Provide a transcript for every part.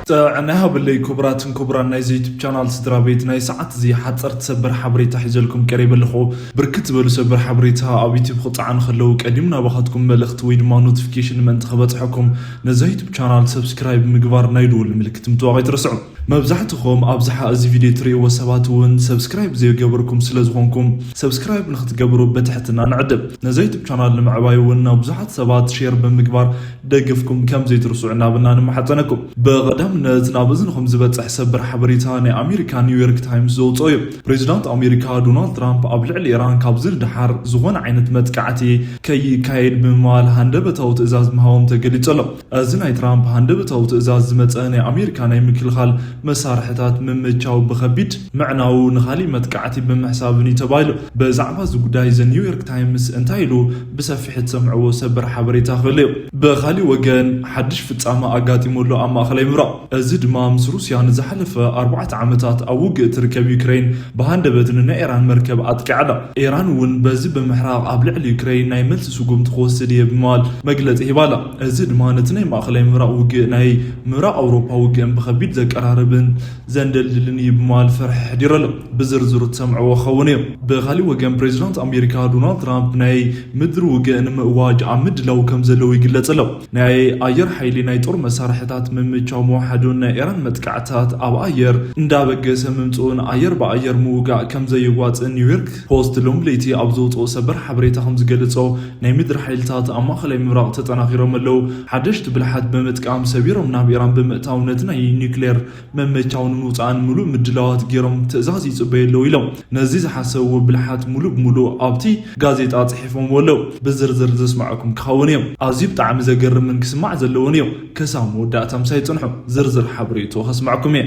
ጥዕና ይሃበለይ ክቡራትን ክቡራን ናይዚ ዩቱብ ቻናል ስድራ ቤት፣ ናይ ሰዓት እዚ ሓፀርቲ ሰበር ሓበሬታ ሒዘልኩም ቀሪበ ኣለኹ። ብርክት ዝበሉ ሰበር ሓበሬታ ኣብ ዩቱብ ክፀዓኑ ከለዉ ቀዲሙ ናባኻትኩም መልእኽቲ ወይ ድማ ኖቲፊኬሽን ምእንቲ ክበፅሐኩም ነዛ ዩቱብ ቻናል ሰብስክራይብ ምግባር ናይ ደወል ምልክት ምጥዋቕ ኣይትረስዑ። መብዛሕትኹም ኣብዝሓ እዚ ቪድዮ ትርእይዎ ሰባት እውን ሰብስክራይብ ዘይገበርኩም ስለ ዝኾንኩም ሰብስክራይብ ንክትገብሩ ብትሕትና ንዕድም። ነዛ ዩቱብ ቻናል ንምዕባይ እውን ናብ ብዙሓት ሰባት ሼር ብምግባር ደገፍኩም ከም ዘይትርስዑ እናበልና ንምሓጸነኩም። ብቐዳምነት ናብ እዝንኹም ዝበጽሕ ሰበር ሓበሬታ ናይ ኣሜሪካ ኒውዮርክ ታይምስ ዘውጽኦ እዩ። ፕሬዚዳንት ኣሜሪካ ዶናልድ ትራምፕ ኣብ ልዕሊ ኢራን ካብዚ ንደሓር ዝኾነ ዓይነት መጥቃዕቲ ከይካየድ ብምባል ሃንደበታዊ ትእዛዝ ምሃቦም ተገሊጹ ኣሎ። እዚ ናይ ትራምፕ ሃንደበታዊ ትእዛዝ ዝመጸ ናይ ኣሜሪካ ናይ ምክልኻል መሳርሕታት ምምቻው ብኸቢድ ምዕናው ንኻሊእ መጥቃዕቲ ብምሕሳብን እዩ ተባሂሉ። ብዛዕባ እዚ ጉዳይ ዘ ኒውዮርክ ታይምስ እንታይ ኢሉ ብሰፊሕ እትሰምዕዎ ሰበር ሓበሬታ ክህሉ እዩ። ብኻሊእ ወገን ሓድሽ ፍጻመ ኣጋጢሙ ኣሎ ኣብ ማእኸላይ ምብራቕ። እዚ ድማ ምስ ሩስያ ንዝሓለፈ ኣርባዕተ ዓመታት ኣብ ውግእ እትርከብ ዩክሬን ብሃንደበት ንናይ ኢራን መርከብ ኣጥቂዓ ኣላ። ኢራን እውን በዚ ብምሕራቕ ኣብ ልዕሊ ዩክሬን ናይ መልሲ ስጉምቲ ክወስድ እየ ብምባል መግለጺ ሂባ ኣላ። እዚ ድማ ነቲ ናይ ማእኸላይ ምብራቕ ውግእ ናይ ምብራቕ ኣውሮፓ ውግእን ብኸቢድ ዘቀራርብን ዘንደልድልን እዩ ብምባል ፍርሒ ኣሕዲሩ ኣሎ። ብዝርዝሩ ትሰምዕዎ ክኸውን እዩ። ብኻሊእ ወገን ፕሬዚዳንት ኣሜሪካ ዶናልድ ትራምፕ ናይ ምድሪ ውግእ ንምእዋጅ ኣብ ምድላው ከም ዘለዉ ይግለጽ ኣሎ። ናይ ኣየር ሓይሊ ናይ ጦር መሳርሕታት ምምቻው ምውሓዱን ናይ ኢራን መጥቃዕትታት ኣብ ኣየር እንዳበገሰ ምምጽኡን ኣየር ብኣየር ምውጋእ ከም ዘየዋጽእ ኒውዮርክ ፖስት ሎም ለይቲ ኣብ ዘውፅኦ ሰበር ሓበሬታ ከም ዝገለጾ ናይ ምድሪ ሓይልታት ኣብ ማእኸላይ ምብራቕ ተጠናኺሮም ኣለዉ። ሓደሽቲ ብልሓት ብምጥቃም ሰቢሮም ናብ ኢራን ብምእታው ነቲ ናይ ኒውክሌር መመቻው ንምውፃእን ምሉእ ምድላዋት ገይሮም ትእዛዝ ይፅበዩ ኣለዉ ኢሎም። ነዚ ዝሓሰብዎ ብልሓት ሙሉእ ብሙሉእ ኣብቲ ጋዜጣ ፅሒፎምዎ ኣለዉ። ብዝርዝር ዘስማዕኩም ክኸውን እዮም። ኣዝዩ ብጣዕሚ ዘገርምን ክስማዕ ዘለዎን እዮም። ክሳብ መወዳእታ ምሳይ ፅንሑ። ዝርዝር ሓበሬቱ ከስማዕኩም እየ።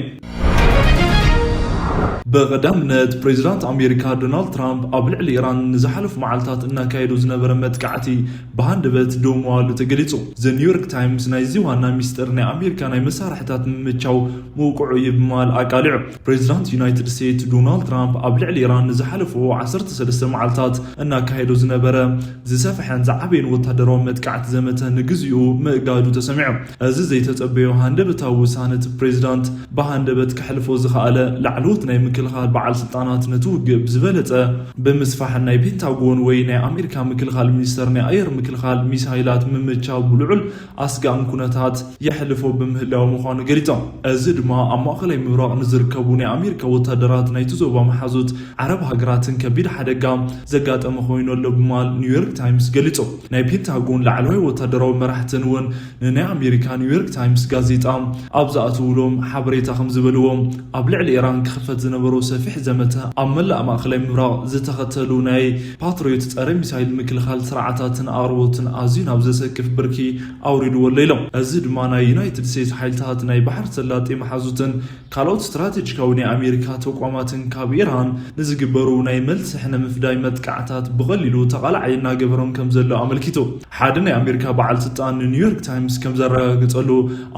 ብቐዳምነት ፕሬዚዳንት ኣሜሪካ ዶናልድ ትራምፕ ኣብ ልዕሊ ኢራን ንዝሓለፉ መዓልታት እናካየዱ ዝነበረ መጥቃዕቲ ብሃንደበት ደው ምባሉ ተገሊጹ። ዘ ኒውዮርክ ታይምስ ናይዚ ዋና ሚስጥር ናይ ኣሜሪካ ናይ መሳርሕታት ምምቻው መውቅዑ እዩ ብምባል ኣቃሊዑ። ፕሬዚዳንት ዩናይትድ ስቴትስ ዶናልድ ትራምፕ ኣብ ልዕሊ ኢራን ንዝሓለፉ ዓሰርተ ሰለስተ መዓልታት እናካየዱ ዝነበረ ዝሰፍሐን ዝዓበየን ወታደራዊ መጥቃዕቲ ዘመተ ንግዚኡ ምእጋዱ ተሰሚዑ። እዚ ዘይተጸበዮ ሃንደበታዊ ውሳነ እቲ ፕሬዚዳንት ብሃንደበት ከሕልፎ ዝኸኣለ ላዕለዎት ናይ ምክልኻል በዓል ስልጣናት ነቲ ውግእ ብዝበለጸ ብምስፋሕን ናይ ፔንታጎን ወይ ናይ ኣሜሪካ ምክልኻል ሚኒስተር ናይ ኣየር ምክልኻል ሚሳይላት ምምቻው ብልዑል ኣስጋእን ኩነታት የሕልፎ ብምህላው ምዃኑ ገሊጾም። እዚ ድማ ኣብ ማእኸላይ ምብራቕ ንዝርከቡ ናይ ኣሜሪካ ወታደራት ናይቲ ዞባ መሓዙት ዓረብ ሃገራትን ከቢድ ሓደጋ ዘጋጠመ ኮይኑ ኣሎ ብምባል ኒውዮርክ ታይምስ ገሊጹ። ናይ ፔንታጎን ላዕለዋይ ወታደራዊ መራሕትን እውን ንናይ ኣሜሪካ ኒውዮርክ ታይምስ ጋዜጣ ኣብ ዝኣትውሎም ሓበሬታ ከም ዝበልዎ፣ ኣብ ልዕሊ ኢራን ክኽፈት ዝነበሮ ሰፊሕ ዘመተ ኣብ መላእ ማእኸላይ ምብራቕ ዝተኸተሉ ናይ ፓትሪዮት ጸረ ሚሳይል ምክልኻል ስርዓታትን ኣቕርቦትን ኣዝዩ ናብ ዘሰክፍ ብርኪ ኣውሪድዎ ኣሎ ኢሎም። እዚ ድማ ናይ ዩናይትድ ስቴትስ ሓይልታት ናይ ባሕሪ ሰላጤ መሓዙትን ካልኦት ስትራቴጂካዊ ናይ ኣሜሪካ ተቋማትን ካብ ኢራን ንዝግበሩ ናይ መልሲ ሕነ ምፍዳይ መጥቃዕታት ብቐሊሉ ተቓላዓይ እናገበሮም ከም ዘሎ ኣመልኪቱ። ሓደ ናይ ኣሜሪካ በዓል ስልጣን ንኒውዮርክ ታይምስ ከም ዘረጋገጸሉ፣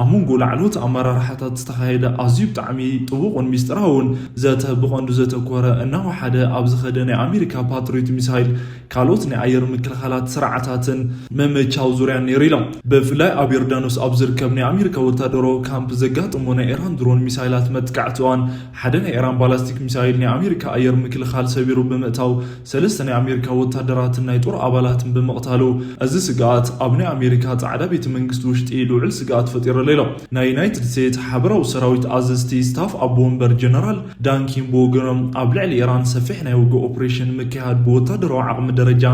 ኣብ መንጎ ላዕለዎት ኣመራርሓታት ዝተኻየደ ኣዝዩ ብጣዕሚ ጥቡቕን ሚስጥራውን ዘተ ብቐንዱ ዘተኮረ እናወሓደ ኣብ ዝኸደ ናይ ኣሜሪካ ፓትሪዮት ሚሳይል ካልኦት ናይ ኣየር ምክልኻላት ስርዓታትን መመቻው ዙርያን ነይሩ ኢሎም። ብፍላይ ኣብ ዮርዳኖስ ኣብ ዝርከብ ናይ ኣሜሪካ ወታደራዊ ካምፕ ዘጋጠሞ ናይ ኢራን ድሮን ሚሳይላት መጥቃዕቲ እዋን ሓደ ናይ ኢራን ባላስቲክ ሚሳይል ናይ ኣሜሪካ ኣየር ምክልኻል ሰቢሩ ብምእታው ሰለስተ ናይ ኣሜሪካ ወታደራትን ናይ ጦር ኣባላትን ብምቕታሉ፣ እዚ ስግኣት ኣብ ናይ ኣሜሪካ ጻዕዳ ቤተ መንግስቲ ውሽጢ ልዑል ስግኣት ፈጢሩ ኣሎ ኢሎም። ናይ ዩናይትድ ስቴትስ ሓበራዊ ሰራዊት ኣዘዝቲ ስታፍ ኣቦ ወንበር ጀነራል ዳን ኪምብ ብወገኖም ኣብ ልዕሊ ኢራን ሰፊሕ ናይ ውግእ ኦፕሬሽን ምክያድ ብወታደራዊ ዓቕሚ ደረጃ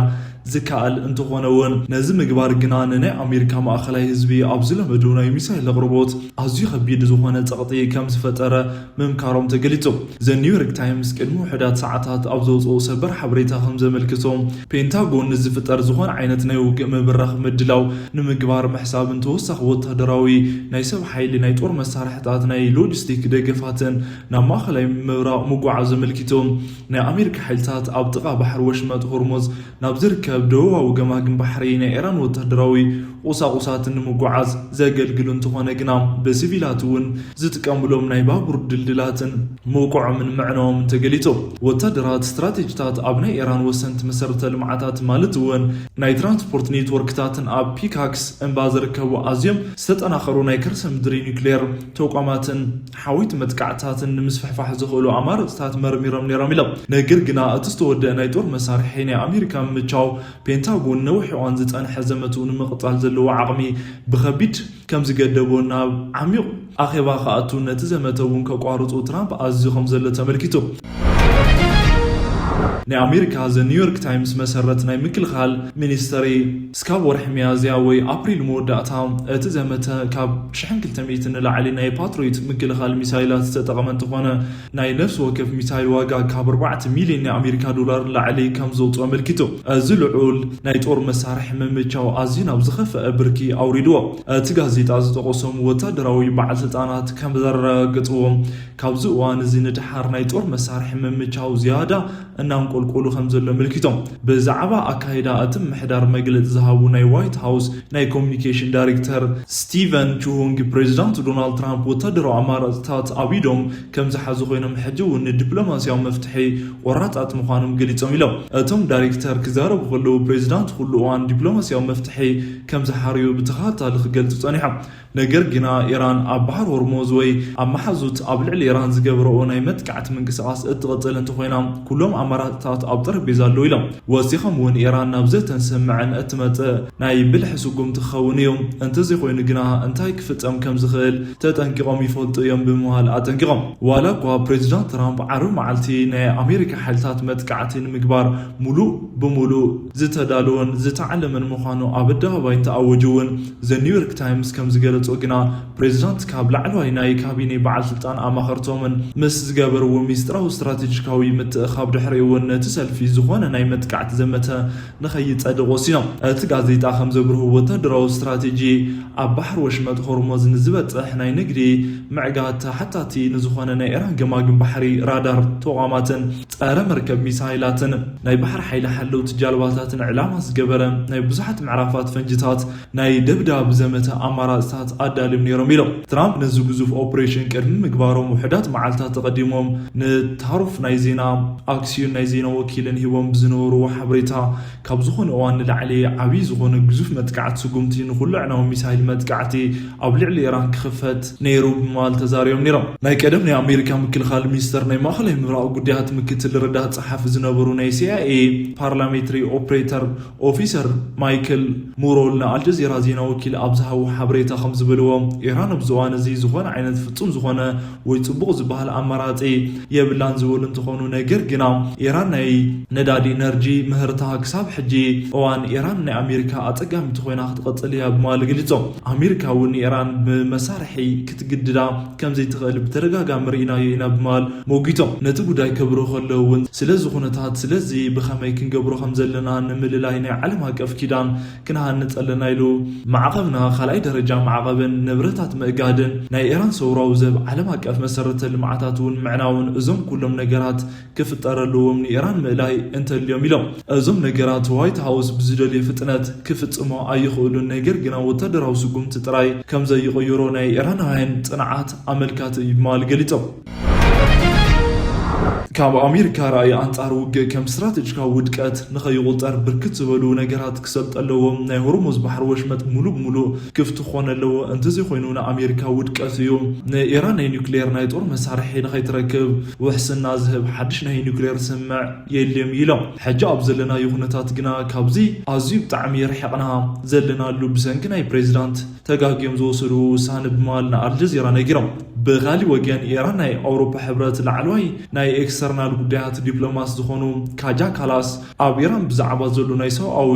ዝከኣል እንተኾነ እውን ነዚ ምግባር ግና ንናይ ኣሜሪካ ማእኸላይ ህዝቢ ኣብ ዝለመዱ ናይ ሚሳይል ኣቕርቦት ኣዝዩ ከቢድ ዝኾነ ጸቕጢ ከም ዝፈጠረ ምምካሮም ተገሊጹ። ዘ ኒውዮርክ ታይምስ ቅድሚ ውሑዳት ሰዓታት ኣብ ዘውፅኦ ሰበር ሓበሬታ ከም ዘመልክቶ ፔንታጎን ንዝፍጠር ዝኾነ ዓይነት ናይ ውግእ ምብራኽ ምድላው ንምግባር ምሕሳብን ተወሳኺ ወታደራዊ ናይ ሰብ ሓይሊ ናይ ጦር መሳርሕታት ናይ ሎጂስቲክ ደገፋትን ናብ ማእኸላይ ምብራቕ ምጓዓዝ ኣመልኪቱ ናይ ኣሜሪካ ሓይልታት ኣብ ጥቓ ባሕሪ ወሽመጥ ሆርሙዝ ናብ ዝርከብ ደቡባዊ ገማግም ባሕሪ ናይ ኢራን ወታደራዊ ቁሳቁሳትን ንምጉዓዝ ዘገልግሉ እንተኾነ ግና፣ ብሲቪላት እውን ዝጥቀምሎም ናይ ባቡር ድልድላትን ምውቅዖምን ምዕናዎም ተገሊጹ። ወታደራት ስትራቴጂታት ኣብ ናይ ኢራን ወሰንቲ መሰረተ ልምዓታት ማለት እውን ናይ ትራንስፖርት ኔትወርክታትን ኣብ ፒካክስ እምባ ዝርከቡ ኣዝዮም ዝተጠናኸሩ ናይ ከርሰ ምድሪ ኒውክሌር ተቋማትን ሓዊት መጥቃዕትታትን ንምስፍሕፋሕ ዝኽእሉ ኣማራፅታት መርሚሮም ነይሮም ኢሎም። ነገር ግና እቲ ዝተወደአ ናይ ጦር መሳርሒ ናይ ኣሜሪካ ምምቻው ፔንታጎን ነዊሕ እዋን ዝጸንሐ ዘመትኡ ንምቕጻል ዘለዎ ዓቕሚ ብኸቢድ ከም ዝገደቦ ናብ ዓሚቕ ኣኼባ ክኣቱ ነቲ ዘመተ እውን ከቋርጹ ትራምፕ ኣዝዩ ከም ዘሎ ተመልኪቱ። ናይ ኣሜሪካ ዘ ኒውዮርክ ታይምስ መሰረት ናይ ምክልኻል ሚኒስተሪ እስካብ ወርሒ ሚያዝያ ወይ ኣፕሪል መወዳእታ እቲ ዘመተ ካብ ሽሕን ክልተ ሚእትን ንላዕሊ ናይ ፓትሪዮት ምክልኻል ሚሳይላት ዝተጠቐመ እንተኾነ፣ ናይ ነፍሲ ወከፍ ሚሳይል ዋጋ ካብ ኣርባዕተ ሚልዮን ናይ ኣሜሪካ ዶላር ንላዕሊ ከም ዘውፅኦ ኣመልኪቱ። እዚ ልዑል ናይ ጦር መሳርሒ ምምቻው ኣዝዩ ናብ ዝኸፍአ ብርኪ ኣውሪድዎ። እቲ ጋዜጣ ዝጠቐሶም ወታደራዊ በዓል ስልጣናት ከም ዘረጋገፅዎ፣ ካብዚ እዋን እዚ ንደሓር ናይ ጦር መሳርሒ ምምቻው ዝያዳ እናንቆልቆሉ ከም ዘሎ ኣመልኪቶም። ብዛዕባ ኣካይዳ እቲ ምምሕዳር መግለፂ ዝሃቡ ናይ ዋይት ሃውስ ናይ ኮሚኒኬሽን ዳይሬክተር ስቲቨን ቹሁንግ፣ ፕሬዚዳንት ዶናልድ ትራምፕ ወታደራዊ ኣማራፅታት ኣብ ኢዶም ከም ዝሓዙ ኮይኖም፣ ሕጂ እውን ንዲፕሎማስያዊ መፍትሒ ቆራፃት ምዃኖም ገሊፆም ኢሎም። እቶም ዳይሬክተር ክዛረቡ ከለዉ፣ ፕሬዚዳንት ኩሉ እዋን ዲፕሎማስያዊ መፍትሒ ከም ዝሓርዩ ብተኸታታሊ ክገልጹ ጸኒሖም። ነገር ግና፣ ኢራን ኣብ ባሕሪ ሆርሞዝ ወይ ኣብ መሓዙት ኣብ ልዕሊ ኢራን ዝገበረኦ ናይ መጥቃዕቲ ምንቅስቓስ እትቕጽል እንተኾይና፣ ኩሎም ኣማራፅታት ኣብ ጠረጴዛ ኣለዉ ኢሎም። ወሲኾም እውን፣ ኢራን ናብ ዘተን ስምዕን እትመጽእ ናይ ብልሒ ስጉምቲ ክኸውን እዩ። እንተዘይኮይኑ ግና፣ እንታይ ክፍጸም ከም ዝኽእል ተጠንቂቖም ይፈልጡ እዮም ብምባል ኣጠንቂቖም። ዋላ እኳ ፕሬዚዳንት ትራምፕ ዓርቢ መዓልቲ ናይ ኣሜሪካ ሓይልታት መጥቃዕቲ ንምግባር ሙሉእ ብሙሉእ ዝተዳለወን ዝተዓለመን ምዃኑ ኣብ ኣደባባይ እንተኣወጁ እውን፣ ዘ ኒውዮርክ ታይምስ ከም ዝገለጾ ግና፣ ፕሬዚዳንት ካብ ላዕለዋይ ናይ ካቢኔ በዓል ስልጣን ኣማኸርቶምን ምስ ዝገበርዎ ሚስጥራዊ ስትራቴጂካዊ ምትእኻብ ድሕሪ እውን ነቲ ሰልፊ ዝኾነ ናይ መጥቃዕቲ ዘመተ ንኸይጸድቕ ወሲኖም። እቲ ጋዜጣ ከም ዘብርሁ፣ ወታደራዊ ስትራቴጂ ኣብ ባሕሪ ወሽመጥ ሆርሞዝ ንዝበጽሕ ናይ ንግዲ ምዕጋት ተሓታቲ ንዝኾነ ናይ ኢራን ገማግም ባሕሪ ራዳር ተቋማትን ጸረ መርከብ ሚሳይላትን ናይ ባሕሪ ሓይሊ ሓለውቲ ጃልባታትን ዕላማ ዝገበረ ናይ ብዙሓት ምዕራፋት ፈንጅታት ናይ ደብዳብ ዘመተ ኣማራፅታት ኣዳልዮም ነይሮም ኢሎም። ትራምፕ ነዚ ግዙፍ ኦፕሬሽን ቅድሚ ምግባሮም ውሑዳት መዓልታት ተቐዲሞም ንታሩፍ ናይ ዜና ኣክሲዮን ናይ ዜና ወኪልን ሂቦም ብዝነበርዎ ሓበሬታ፣ ካብ ዝኾነ እዋን ንላዕሊ ዓብዪ ዝኾነ ግዙፍ መጥቃዕቲ ስጉምቲ ንኹሉ ዕናዊ ሚሳይል መጥቃዕቲ ኣብ ልዕሊ ኢራን ክኽፈት ነይሩ ብምባል ተዛሪቦም ነይሮም። ናይ ቀደም ናይ ኣሜሪካ ምክልኻል ሚኒስተር ናይ ማእኸላይ ምብራቕ ጉዳያት ምክትል ረዳት ጸሓፊ ዝነበሩ ናይ ሲኣይኤ ፓርላሜንተሪ ኦፕሬተር ኦፊሰር ማይክል ሙሮል ንኣልጀዚራ ዜና ወኪል ኣብ ዝሃቦ ሓበሬታ ከም ዝበልዎ፣ ኢራን ኣብዚ እዋን እዚ ዝኾነ ዓይነት ፍጹም ዝኾነ ወይ ጽቡቕ ዝበሃል ኣማራጺ የብላን ዝበሉ እንትኾኑ፣ ነገር ግና ኢራን ናይ ነዳዲ ኢነርጂ ምህርታ ክሳብ ሕጂ እዋን ኢራን ናይ ኣሜሪካ ኣጸጋሚት ኮይና ክትቐጽል እያ ብምባል ገሊጾም። ኣሜሪካ እውን ንኢራን ብመሳርሒ ክትግድዳ ከም ዘይትኽእል ብተደጋጋሚ ርኢናዮ ኢና ብምባል ሞጊቶም። ነቲ ጉዳይ ከብርሁ ከለዉ እውን፣ ስለዚ ኩነታት፣ ስለዚ ብኸመይ ክንገብሮ ከም ዘለና ንምልላይ ናይ ዓለም ኣቀፍ ኪዳን ክንሃንጽ ኣለና ኢሉ። ማዕቐብና ካልኣይ ደረጃ ማዕቐብን ንብረታት ምእጋድን ናይ ኢራን ሰውራዊ ዘብ ዓለም ኣቀፍ መሰረተ ልምዓታት እውን ምዕናውን እዞም ኩሎም ነገራት ክፍጠር ኣለዎም ንኢራን ምእላይ እንተልዮም ኢሎም። እዞም ነገራት ዋይት ሃውስ ብዝደልዮ ፍጥነት ክፍጽሞ ኣይኽእሉን፣ ነገር ግና ወታደራዊ ስጉምቲ ጥራይ ከም ዘይቕይሮ ናይ ኢራናውያን ጽንዓት ኣመልካቲ እዩ ብምባል ገሊጾም። ካብ ኣሜሪካ ራእይ ኣንጻር ውግእ ከም ስትራቴጂካዊ ውድቀት ንኸይቑጸር ብርክት ዝበሉ ነገራት ክሰልጡ ኣለዎም። ናይ ሆርሙዝ ባሕሪ ወሽመጥ ሙሉእ ብሙሉእ ክፍቲ ክኾን ኣለዎ፣ እንተዘይኮይኑ ንኣሜሪካ ውድቀት እዩ። ንኢራን ናይ ኒውክሌር ናይ ጦር መሳርሒ ንኸይትረክብ ውሕስና ዝህብ ሓድሽ ናይ ኒውክሌር ስምምዕ የድልዮም ኢሎም። ሕጂ ኣብ ዘለናዮ ኩነታት ግና ካብዚ ኣዝዩ ብጣዕሚ ርሒቕና ዘለናሉ ብሰንኪ ናይ ፕሬዚዳንት ተጋግዮም ዝወሰድዎ ውሳነ ብምባል ንኣልጀዚራ ነጊሮም። ብኻሊእ ወገን ኢራን ናይ ኣውሮፓ ሕብረት ላዕለዋይ ናይ ኤክስተርናል ጉዳያት ዲፕሎማት ዝኾኑ ካጃ ካላስ ኣብ ኢራን ብዛዕባ ዘሎ ናይ ሰብኣዊ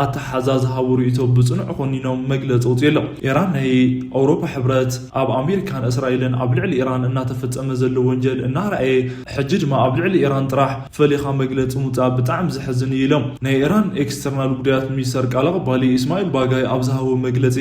ኣተሓዛ ዝሃቦ ርእይቶ ብጽኑዕ ኮኒኖም መግለጺ ኣውጺኦም። ኢራን ናይ ኣውሮፓ ሕብረት ኣብ ኣሜሪካን እስራኤልን ኣብ ልዕሊ ኢራን እናተፈጸመ ዘሎ ወንጀል እናረኣየ፣ ሕጂ ድማ ኣብ ልዕሊ ኢራን ጥራሕ ፈሊኻ መግለጺ ምውጻእ ብጣዕሚ ዘሕዝን እዩ ኢሎም። ናይ ኢራን ኤክስተርናል ጉዳያት ሚኒስተር ቃል ኣቐባሊ ኢስማኤል ባጋይ ኣብ ዝሃቦ መግለጺ፣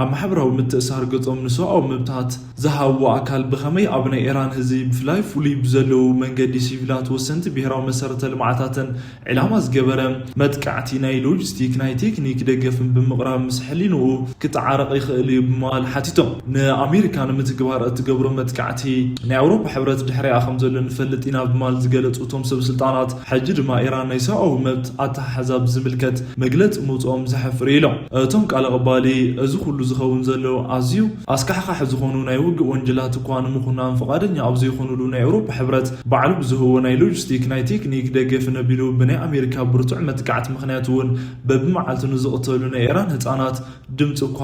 ኣብ ማሕበራዊ ምትእሳር ገጾም ንሰብኣዊ መብታት ዝሃብዎ ኣካል ብኸመይ ኣብ ናይ ኢራን ህዝቢ ብፍላይ ፍሉይ ብዘለዉ መንገዲ ሲቪላት ወሰንቲ ብሄራዊ መሰረተ ልምዓታትን ዕላማ ዝገበረ መጥቃዕቲ ናይ ሎጂስቲክ ናይ ቴክኒክ ደገፍን ብምቕራብ ምስ ሕሊንኡ ክተዓረቕ ይኽእል እዩ ብምባል ሓቲቶም። ንኣሜሪካ ንምትግባር እትገብሮ መጥቃዕቲ ናይ ኣውሮፓ ሕብረት ድሕሪኣ ከም ዘሎ ንፈልጥ ኢና ብምባል ዝገለጹ እቶም ሰብ ስልጣናት፣ ሕጂ ድማ ኢራን ናይ ሰብኣዊ መብት ኣተሓሕዛ ብዝምልከት መግለጺ ምውፅኦም ዘሕፍር ኢሎም። እቶም ቃል ኣቐባሊ፣ እዚ ኩሉ ዝኸውን ዘሎ ኣዝዩ ኣስካሕካሒ ዝኾኑ ናይ ውግእ ወንጀላት እኳ ንምኹናን ፍቓደኛ ኣብ ዘይኮኑሉ ናይ ኣውሮፓ ሕብረት ባዕሉ ብዝህቦ ናይ ሎጂስቲክ ናይ ቴክኒክ ደገፍን ኣቢሉ ብናይ ኣሜሪካ ብርቱዕ መጥቃዕቲ ምኽንያት እውን በብመዓልቱ ንዝቕተሉ ናይ ኢራን ህፃናት ድምፂ እኳ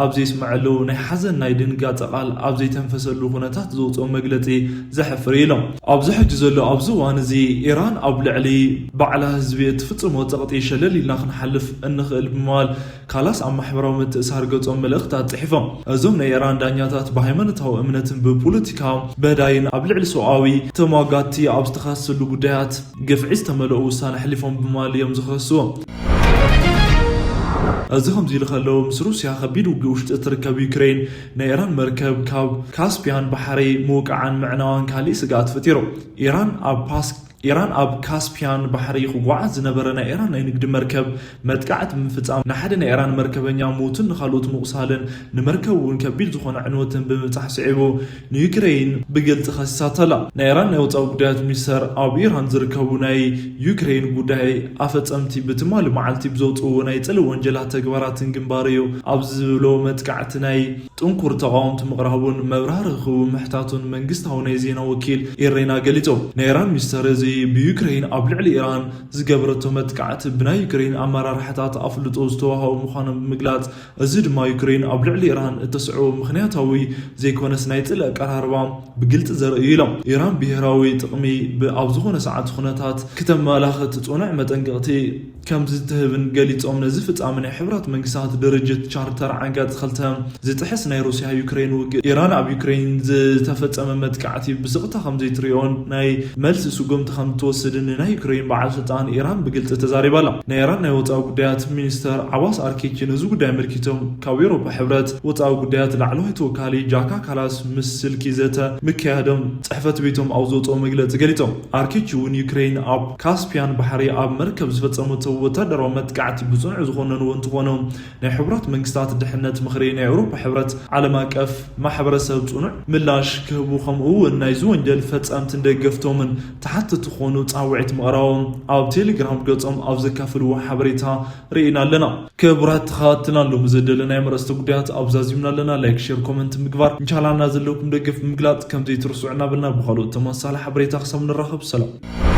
ኣብ ዘይስመዐሉ ናይ ሓዘን ናይ ድንጋፀ ቃል ኣብ ዘይተንፈሰሉ ኩነታት ዝወፅኦ መግለፂ ዘሕፍር ኢሎም። ኣብዚ ሕጂ ዘሎ ኣብዚ እዋን እዚ ኢራን ኣብ ልዕሊ ባዕላ ህዝቢ እትፍፅሞ ፀቕጢ ሸለል ኢልና ክንሓልፍ እንኽእል ብምባል ካላስ ኣብ ማሕበራዊ ምትእሳር ገጾም መልእኽታት ጽሒፎም። እዞም ናይ ኢራን ዳኛታት ብሃይማኖታዊ እምነትን ብፖለቲካ መዳይን ኣብ ልዕሊ ሰብኣዊ ተሟጋቲ ኣብ ዝተኸሰሉ ጉዳያት ግፍዒ ዝተመልኦ ውሳነ ኣሕሊፎም ብምባል እዮም ዝኸስዎ። እዚ ከምዚ ኢሉ ከሎ፣ ምስ ሩስያ ከቢድ ውግእ ውሽጢ እትርከብ ዩክሬን ናይ ኢራን መርከብ ካብ ካስፒያን ባሕሪ ምውቃዓን ምዕናዋን ካሊእ ስግኣት ፈጢሩ። ኢራን ኣብ ፓስ ኢራን ኣብ ካስፒያን ባሕሪ ክጓዓዝ ዝነበረ ናይ ኢራን ናይ ንግዲ መርከብ መጥቃዕቲ ብምፍጻም ንሓደ ናይ ኢራን መርከበኛ ሞትን ንኻልኦት ምቑሳልን ንመርከብ እውን ከቢድ ዝኾነ ዕንወትን ብምብጻሕ ስዒቡ ንዩክሬን ብግልጺ ከሲሳታ ኣላ። ናይ ኢራን ናይ ወጻኢ ጉዳያት ሚኒስተር ኣብ ኢራን ዝርከቡ ናይ ዩክሬን ጉዳይ ኣፈጸምቲ ብትማሊ መዓልቲ ብዘውጽእዎ ናይ ጽልኢ ወንጀላት ተግባራትን ግንባር እዩ ኣብ ዝብሎ መጥቃዕቲ ናይ ጥንኩር ተቓወምቲ ምቕራቡን መብራህርሂ ክህቡ ምሕታቱን መንግስታዊ ናይ ዜና ወኪል ኢሬና ገሊጹ። ናይ ኢራን ሚኒስተር እዚ ብዩክሬን ኣብ ልዕሊ ኢራን ዝገበረቶ መጥቃዕቲ ብናይ ዩክሬን ኣመራርሓታት ኣፍልጦ ዝተዋህቦ ምዃኑ ብምግላጽ፣ እዚ ድማ ዩክሬን ኣብ ልዕሊ ኢራን እተስዕቦ ምኽንያታዊ ዘይኮነስ ናይ ጽልኢ ኣቀራርባ ብግልጺ ዘርኢ እዩ ኢሎም። ኢራን ብሄራዊ ጥቕሚ ብ-፣ ኣብ ዝኾነ ሰዓት ኩነታት ክተመላኽት ጽኑዕ መጠንቀቕቲ ከም ዝትህብን ገሊጾም፣ ነዚ ፍጻመ ናይ ሕቡራት መንግስታት ድርጅት ቻርተር ዓንቀጽ ክልተ ዝጥሕስ ናይ ሩስያ ዩክሬን ውግእ፣ ኢራን ኣብ ዩክሬን ዝተፈጸመ መጥቃዕቲ ብስቕታ ከም ዘይትሪኦን ናይ መልሲ ስጉምቲ ከም ትወስድን ንናይ ዩክሬን በዓል ስልጣን ኢራን ብግልጺ ተዛሪባ ኣላ። ናይ ኢራን ናይ ወጻኢ ጉዳያት ሚኒስተር ዓባስ ኣርኪቺ ነዚ ጉዳይ ኣመልኪቶም ካብ ኤውሮፓ ሕብረት ወጻኢ ጉዳያት ላዕለዋይ ተወካሊ ጃካ ካላስ ምስ ስልኪ ዘተ ምክያዶም ጽሕፈት ቤቶም ኣብ ዘውጽኦ መግለጺ ገሊጾም። ኣርኪቺ እውን ዩክሬን ኣብ ካስፒያን ባሕሪ ኣብ መርከብ ዝፈጸመቶ ወታደራዊ መጥቃዕቲ ብጽኑዕ ዝኾነንዎ እንትኾኑ፣ ናይ ሕቡራት መንግስታት ድሕነት ምኽሪ፣ ናይ ኤውሮፓ ሕብረት፣ ዓለም ኣቀፍ ማሕበረሰብ ጽኑዕ ምላሽ ክህቡ፣ ከምኡ እውን ናይዚ ወንጀል ፈጸምትን ደገፍቶምን ተሓተቲ ክኾኑ ጻውዒት ምቕራቦም ኣብ ቴሌግራም ገጾም ኣብ ዘካፍልዎ ሓበሬታ ርኢና ኣለና። ክቡራት ተኸታተልና፣ ሎሚ ዘደለናዮም ኣርእስተ ጉዳያት ኣብዛዚምና ኣለና። ላይክ፣ ሼር፣ ኮመንት ምግባር፣ ንቻናልና ዘለኩም ደገፍ ምግላጽ ከም ዘይትርስዑ እናበልና፣ ብኻልኦት ተመሳሳሊ ሓበሬታ ክሳብ ንራኸብ ሰላም።